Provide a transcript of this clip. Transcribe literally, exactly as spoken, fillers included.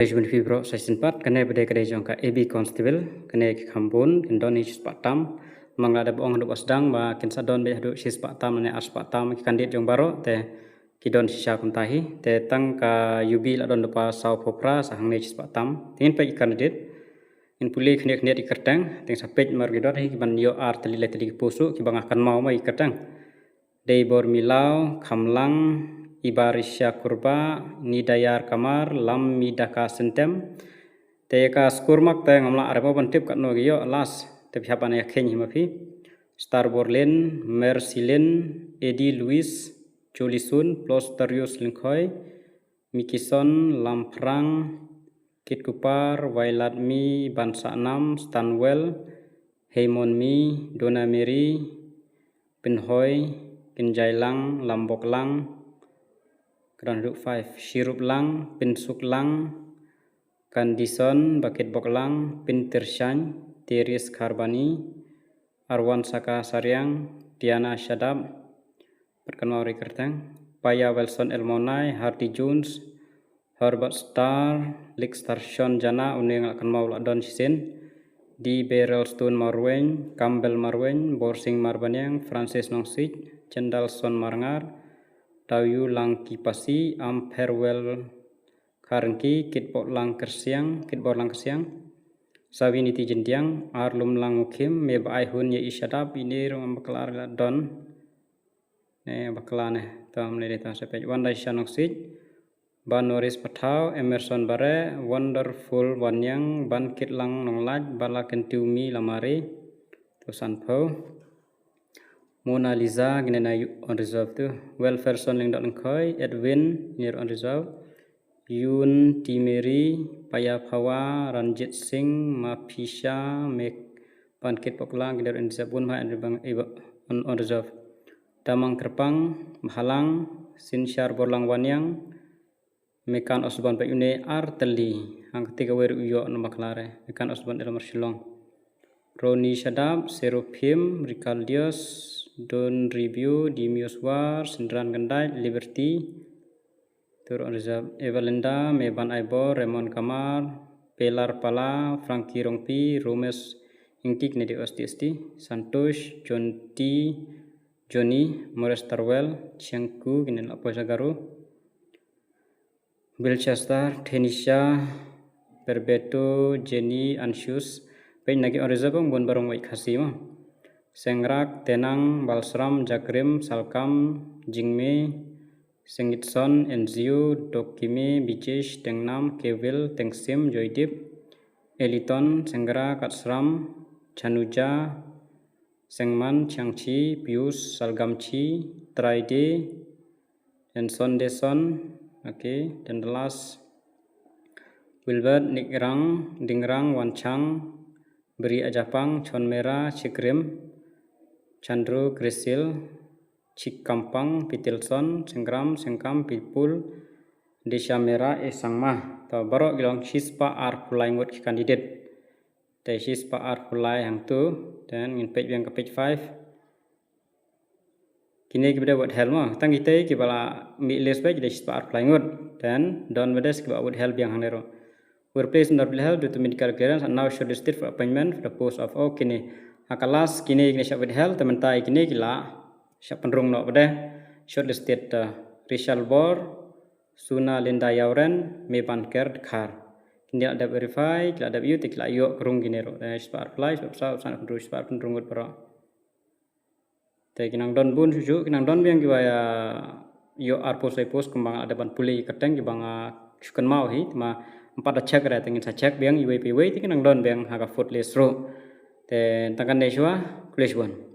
Khublei shibun ïa phi baroh sa shisien pat. Kane pat ka dei jong ka A B Constable, kane ki kham bun kin don hi shispah tam. Namar nga la dep ong haduh ba sdang ba kin sa don beit haduh shispah tam ne arspah tam ki candidate jong baroh, te ki don shisha kumta hi. Te tang ka U B la don da pa saw phew phra, sa hangne shispah tam. Te ngin peit ki candidate, ngin pule khyndiat khyndiat ki kyrteng, te ngin sa peit namar ki don hi ki ban ïoh ar tylli lai tylli ki post ruh, kiba nga kynmaw ma ki kyrteng. Deibor Milaw, Khamlang, Ibarisha Kurbah, Nidayar Kamar, Lammi Daka Sentem. Te ka score mark te ngam lah re mo ban tip katno ki ïoh last. Te phi hap ban ïa kheiñ hi ma phi. Star Borlin, Mercilin, Eddie Louis, Jolisun, Plostarius Lyngkhoi, Mikison, Lamphrang, Kitkupar, Wailadmi, Bansaknam, Stanwell, Heimonmi, Dona Mary, Pinhoi, Kinjailang, Lamboklang, Kran Ruk five, Shiruplang, Pinsuklang, Kandison, Bakitboklang, Pintirshang, Teris Kharbani, Arwan Saka Sariang, Tiana Shadap, pat kynmaw re kyrteng, Paya Wilson Elmonai, Hardy Jones, Herbert Star, Lixtar Shon Jana, une nga la kynmaw la don shisien, D Berelstone Marwein, Campbell Marwein, Borsing Marbaniang, Francis Nongsich, Jendalson Marngar, Tauyu Langkipasi, Am Pherwell Kharngki, Kitbok Lang Kyrsiang, Kitbor Lang Kyrsiang, Sawi Niti Jindiang, Arlum Lang Mukhim, me ba ai hun ïa i Shadap, ine ruh ngam bakla re la don. Ne bakla ne, to mne de to sa peit. Wandai Shanong Sij, Ban Norris Pathaw, Emerson Bare, Wonderful Waniang, Ban Kitlang Nonglait, Bala Kentiw Mi Lamari, to san phew. Mona Lisa, kine na ïoh unreserved tu. Welfare Son Lyngdoh Lyngkhoi, Edwin, kine unreserved. Yun Timeri, Paya Phawa, Ranjit Singh, Maphisha, Mek Ban Kitbok Lang, kine unreserved, bun bha unreserved. Tamang Kyrpang, Bhalang, Sinshar Borlang Waniang, Mekan Osborn, ba une ar tylli, hangta kawei ruh u ïoh na bakla re, Mekan Osborn Elmer Shillong. Roni Shadap, Seraphim, Ricardius, Don Review, Dimius War, Sindran Gandai, Liberty, Tur unreserved, Evalinda, Meban Aibor, Raymond Kamar, Pelar Pala, Frankie Rongpi, Romes Ingtik, Nedi Osti Osti, Santosh, John T, Johnny, Morris Tarwell, Chiangku, kine la poisa Garo. Wilchester, Thenisha, Perbeto, Jenny, Anshus. Peit na ki unreserved bun barong wait Khasi mo. Sengrak, Tenang, Balsram, Jakrim, Salkam, Jingme, Sengitson, Enzio, Dokime, Bijesh, Tengnam, Kevil, Tengsim, Joydip, Eliton, Sengra, Katsram, Chanuja, Sengman, Changchi, Pius, Salgamchi, Traide, Enson Deson, okay, then the last, Wilbert, Nikrang, Dingrang, Wanchang, Bri Ajapang, Chonmera, Chikrim, Chandru, Krisil, Chikampang, Pitilson, Sengram, Sengkam, Pipul, Dishamera, Esangma. To baroh ki long shispah arphew lai ngut ki candidate. Te shispah arphew lai hangtu, then ngin peit biang ka page five. Kine ki ba dei withheld mo, tang kite ki ba la mih list ba ki dei shispah arphew lai ngut. Then don ba dei ki ba withheld biang hangne ruh. Were placed under withheld due to medical clearance and now shortlisted for appointment for the post of, oh, kine. Ha ka last kine kine shah withheld, te mynta kine ki la shah pynrung noh ba dei shortlisted, uh, Rishal Bor, Suna Linda Yawren, Meban Ker Dkhar. Kine la dep verify, ki la dep ïoh, te ki la ïoh ka rung kine ruh. Te shispah arphew lai, shispah arphew saw, shispah arphew hynriew, shispah arphew hynriew ngut baroh. Te ki nang don bun shuh shuh, ki nang don biang ki ba ïa ïoh ar post, ar post kumba nga la dep ban pule ki kyrteng kiba nga shu kynmaw hi, te ma ym pat da check re, te ngin sa check biang iwei pa iwei, te ki nang don biang ha ka fourth list ruh. Te tang kane shuwa, khublei shibun.